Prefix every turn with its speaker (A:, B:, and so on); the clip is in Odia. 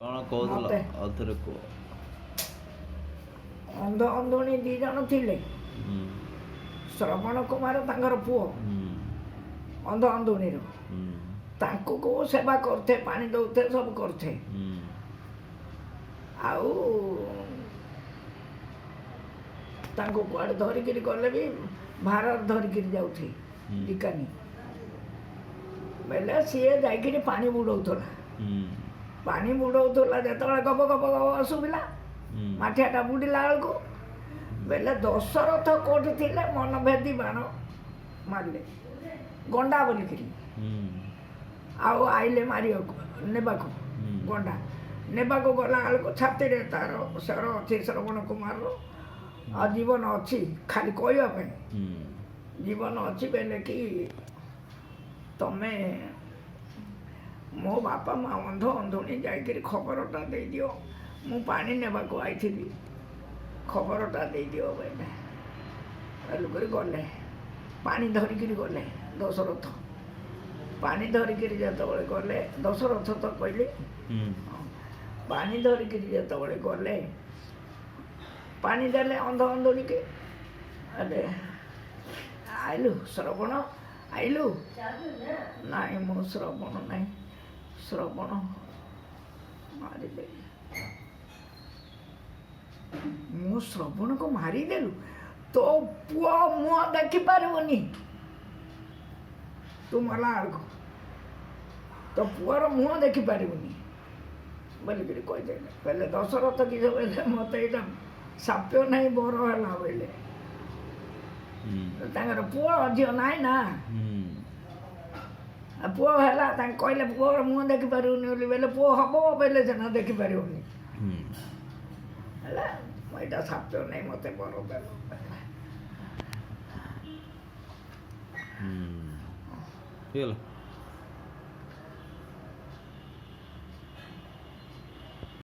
A: କ'ଣ କହୁଥିଲ?
B: ମତେ
A: ଆଉଥରେ କୁହ।
B: ଅନ୍ଧ ଅନ୍ଧୁଣୀ 2 ଜଣ ଥିଲେ। ଶ୍ରବଣ କୁମାର ତାଙ୍କର ପୁଅ, ଅନ୍ଧ ଅନ୍ଧୁଣୀର। ତାଙ୍କୁ କୋଉ ସେବା କରୁथे, ପାଣି ଦଉथे, ସବୁ କରୁथे। ଆଉ ତାଙ୍କୁ କୁଆଡ଼େ ଧରିକିରି ଗଲେ ବି ଭାର ଧରିକିରି ଯାଉथे ଦୋକାନୀ ବେଲେ ସିଏ ଯାଇକିରି ପାଣି ବୁଡ଼ଉଥିଲା। ପାଣି ବୁଡ଼ଉଥିଲା ଯେତେବେଳେ ଗପ ଗପ ଗପ ଶୁଭିଲା, ମାଠିଆଟା ବୁଡ଼ିଲା ବେଳକୁ ବେଲେ ଦଶରଥ କୋଉଠି ଥିଲେ, ମନଭେଦି ବାଣ ମାରିଲେ ଗଣ୍ଡା ବୋଲିକିରି। ଆଉ ଆଇଲେ ମାରିବାକୁ ନେବାକୁ। ଗଣ୍ଡା ନେବାକୁ ଗଲା ବେଳକୁ ଛାତିରେ ତାର ସ୍ୱର ଅଛି ଶ୍ରବଣ କୁମାରର, ଆଉ ଜୀବନ ଅଛି ଖାଲି କହିବା ପାଇଁ। ଜୀବନ ଅଛି ବେଲେ କି ତମେ ମୋ ବାପା ମା ଅନ୍ଧ ଅନ୍ଧୁଣୀ ଯାଇକିରି ଖବରଟା ଦେଇଦିଅ, ମୁଁ ପାଣି ନେବାକୁ ଆଇଥିଲି, ଖବରଟା ଦେଇଦିଅ ବୋଇଲେ। କରି ଗଲେ, ପାଣି ଧରିକିରି ଗଲେ ଦଶରଥ। ପାଣି ଧରିକିରି ଯେତେବେଳେ ଗଲେ, ଦଶରଥ ତ କହିଲେ, ପାଣି ଧରିକିରି ଯେତେବେଳେ ଗଲେ, ପାଣି ଦେଲେ ଅନ୍ଧ ଅନ୍ଧୁଣୀକି। ଆରେ ଆଇଲୁ ଶ୍ରବଣ, ଆଇଲୁ? ନାଇଁ, ମୁଁ ଶ୍ରବଣ ନାହିଁ, ଶ୍ରବଣ ମାରିଦେଲି ମୁଁ। ଶ୍ରବଣକୁ ମାରିଦେଲୁ, ତୋ ପୁଅ ମୁହଁ ଦେଖିପାରିବୁନି ତୁ ମଲା ବେଳକୁ, ତୋ ପୁଅର ମୁହଁ ଦେଖିପାରିବୁନି ବୋଲିକିରି କହିଦେଲେ। କହିଲେ ଦଶରଥ କି ବୋଇଲେ ମୋତେ ଏଇଟା ସାପ୍ୟ ନାହିଁ, ବର ହେଲା ବୋଇଲେ। ତାଙ୍କର ପୁଅ ଝିଅ ନାହିଁ ନା। ଆଉ ପୁଅ ହେଲା, ତାଙ୍କୁ କହିଲେ ପୁଅର ମୁହଁ ଦେଖିପାରିବୁନି ବୋଲି ବୋଇଲେ, ପୁଅ ହବ ବୋଇଲେ ସିନା ଦେଖିପାରିବୁନି। ହେଲା ମୁଁ ଏଇଟା ସାପ୍ୟ ନାହିଁ, ମୋତେ ବର ଦେବ।
A: ହେଇଗଲା।